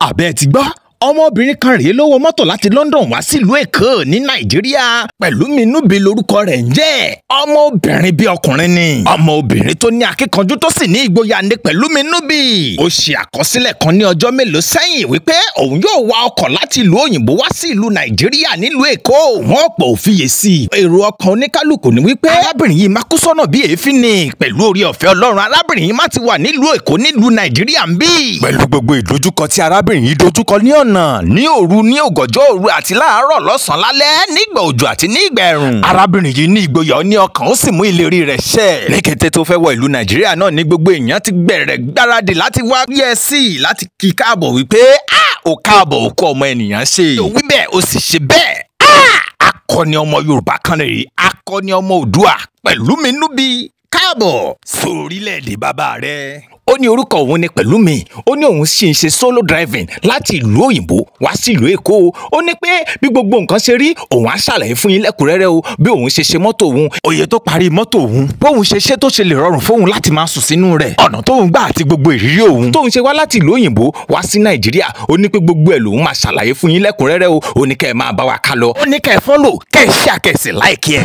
Àbẹ́ ti gbọ́, ọmọbìnrin kan rèé ló wọ mọ́tò láti London wá sílùú Èkó ní Nàìjíríà. Pẹ̀lúmi Núbi lórúkọ rẹ̀ ń jẹ́. Ọmọbìnrin bí ọkùnrin ni. Ọmọbìnrin tó ní akíkanjú tó sì ní ìgboyà ní Pẹ̀lúmi Núbi. Ó ṣe àkọsílẹ̀ kan ní ọjọ́ mélòó sẹ́yìn wípé òun yóò wa ọkọ̀ láti ìlú òyìnbó wá sí ìlú Nàìjíríà nílùú Èkó. Wọ́n pọ̀ òfiyèsí. Èrò ọkàn oníkálukú ni wípé arábìnrin yìí máa kú sọ́nà bí èéfín ni. Pẹ̀lú orí ọ̀fẹ́ Ọlọ́run, arábìnrin yìí má ti wà nílùú Èkó nílùú Nàìjíríà ń bí. Pẹ̀lú gbogbo ìdojúkọ tí arábìnrin yìí dojúkọ ní ọ̀nà, ní òru, ní ògànjọ́ òru àti láàárọ̀, lọ́sàn-án, lálẹ́, nígbà òjò àti ní ìgbà ẹ̀rùn. Arábìnrin yìí ní ìgboyà, ó ní ọkàn, ó sì mú ìlérí rẹ̀ ṣẹ. Ní kété tó fẹ́ wọ ìlú Nàìjíríà náà ní gbogbo èèyàn ti bẹ̀rẹ̀ gbáradì láti wá yẹ sí i, láti kí káàbọ̀ wípé ó káàbọ̀, ó kọ́ ọmọ ènìyàn ṣe. Ó wí bẹ́ẹ̀, ó sì ṣe bẹ́ẹ̀. Akọni ọmọ Yorùbá kan rèé, akọni ọmọ Oòduà, Pẹ̀lúmi Núbi, káàbọ̀ sórílẹ̀-èdè bàbá rẹ̀. Ó ní orúkọ òun ni Pẹ̀lúmi. Ó ní òun sì ń ṣe solo driving láti ìlú òyìnbó wá sí ìlú Èkó. Ó ní pé bí gbogbo nǹkan ṣe rí, òun á ṣàlàyé fún yín lẹ́kùnrẹ́rẹ́ o, bí òun ṣe ṣe mọ́tò òun, òye tó parí mọ́tò òun, bóun ṣe ṣe tó ṣe lè rọrùn fóun láti máa sùn sínú rẹ̀, ọ̀nà tóun gbà àti gbogbo ìrírí òun tóun ṣe wá láti ìlú òyìnbó wá sí Nàìjíríà. Ó ní pé gbogbo ẹ̀ lòun máa ṣàlàyé fún yín lẹ́kùnrẹ́rẹ́ o. Ó ní kẹ́ ẹ máa bá wa ká lọ. Ó ní kẹ́ ẹ follow, kẹ́ ẹ share, kẹ́ ẹ sì like ẹ̀.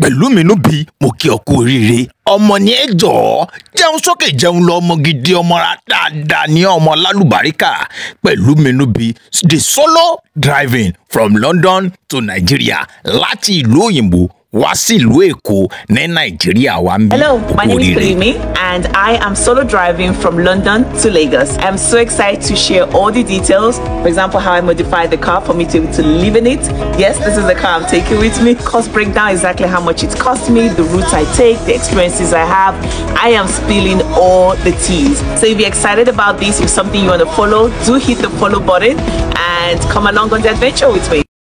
Pẹ̀lúmi Núbi, mo kí ọ kú oríire. Ọmọ ni ẹ jọ̀ọ́, jẹun sókè jẹun lọ, ọmọ gidi, ọmọ dáadáa ní, ọmọ lálùbáríkà. Pẹ̀lúmi Núbi, the solo driving from London to Nigeria, láti ìlú òyìnbó wá sí ìlú Èkó ní Nàìjíríà wa ń bí. Hello, my name is Pelumi and I am solo driving from London to Lagos. I'm so excited to share all the details. For example, how I modified the car for me to be able to live in it. Yes, this is the car I'm taking with me. Cost breakdown, exactly how much it cost me, the routes I take, the experiences I have. I am spilling all the teas. So if you're excited about this, if something you want to follow, do hit the follow button and come along on the adventure with me.